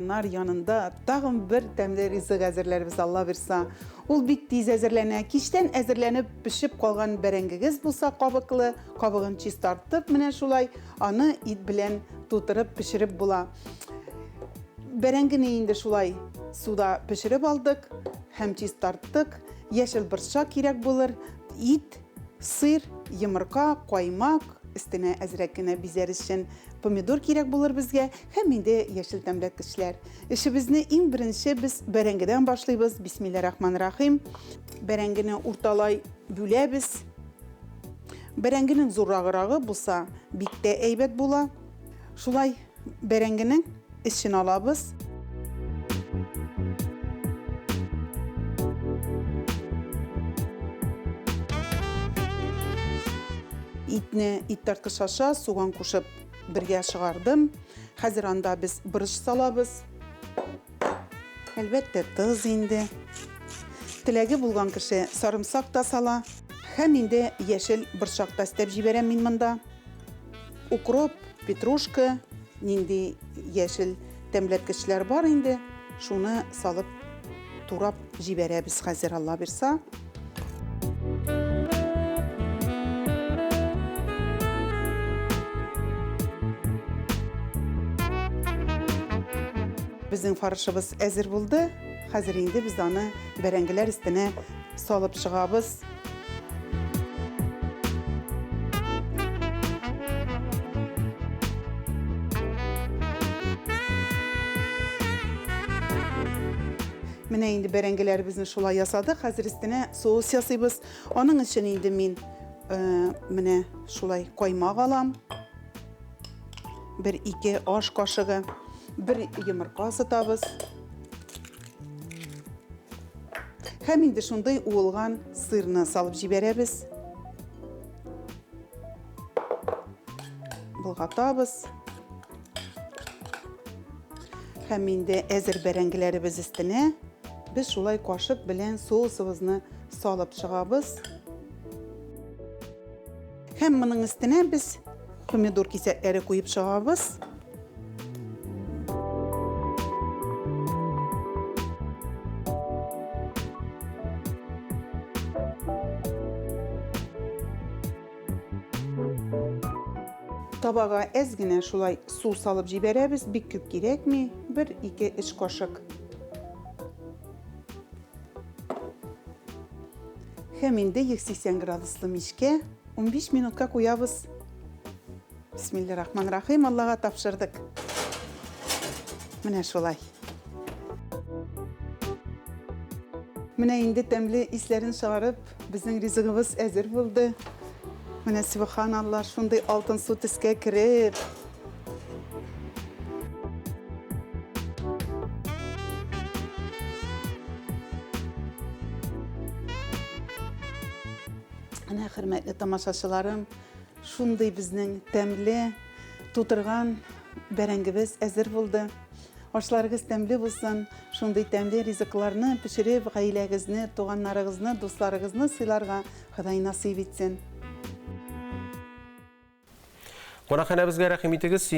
Нар янында тагын бер тәмле ризык әзерләрбез, Алла бирса. Ул бик тиз әзерләнә. Кичтән әзерләнеп пешеп калган бәрәңгегез булса кабыклы, кабыгын чистартып, менә шулай аны ит белән тутырып пешереп була. Бәрәңгене инде шулай суда пешереп алдык һәм чистарттык. Яшел борчак кирәк булыр, ит, сыр, йомырка, каймак, өстенә әзрәк кенә бизәр өчен помидор кирәк булыр безгә һәм инде яшел тәмләткечләр. Эшебезне иң беренче без бәрәңгедән башлыйбыз. Бисмилла рахман рахим. Бәрәңгене урталай бүләбез. Бәрәңгенең зуррагырагы булса, бик тә әйбәт була. Шулай бәрәңгенең эчен алабыз. Итне ит тарткыч аша суган кушып бергә чыгардым. Хәзер анда без борыч салабыз. Әлбәттә, тоз инде. Теләге булган кеше сарымсак та сала. Һәм инде яшел борчак та өстәп җибәрәм мин монда. Укроп, петрушка, нинди яшел тәмләткечләр бар инде, шуны салып турап җибәрәбез хәзер, Алла бирса. Безнең фаршыбыз әзер булды. Хәзер инде без аны бәрәңгеләр өстенә салып чыгабыз. Менә инде бәрәңгеләребезне шулай ясадык. Хәзер өстенә соус ясыйбыз. Аның өчен инде мин э, менә шулай каймак алам. Бер ике аш кашыгы, бер йомырка сытабыз. Һәм инде шундый уылган сырны салып җибәрәбез. Болгатабыз. Һәм инде әзер бәрәңгеләребез өстенә без шулай кашык белән соусыбызны салып чыгабыз. Һәм моның өстенә без помидор кисәкләре куеп чыгабыз. Табага әз генә шулай су салып җибәрәбез, бик күп кирәкми, бер, ике, өч кашык. Һәм инде 180 градуслы мичкә 15 минутка куябыз. Бисмилла рахман рахим, Аллага тапшырдык. Менә шулай. Менә инде тәмле исләрен чыгарып, безнең ризыгыбыз әзер булды. Менә субханалла, шундый алтын су төскә кереп. Менә хөрмәтле тамашачыларым, Шундый безнең тәмле тутырган бәрәңгебез әзер булды. Ашларыгыз тәмле булсын, шундый тәмле ризыкларны пешереп, гаиләгезне, туганнарыгызны, дусларыгызны сыйларга Ходай насыйп итсен. Кунакханәбезгә рәхим итегез.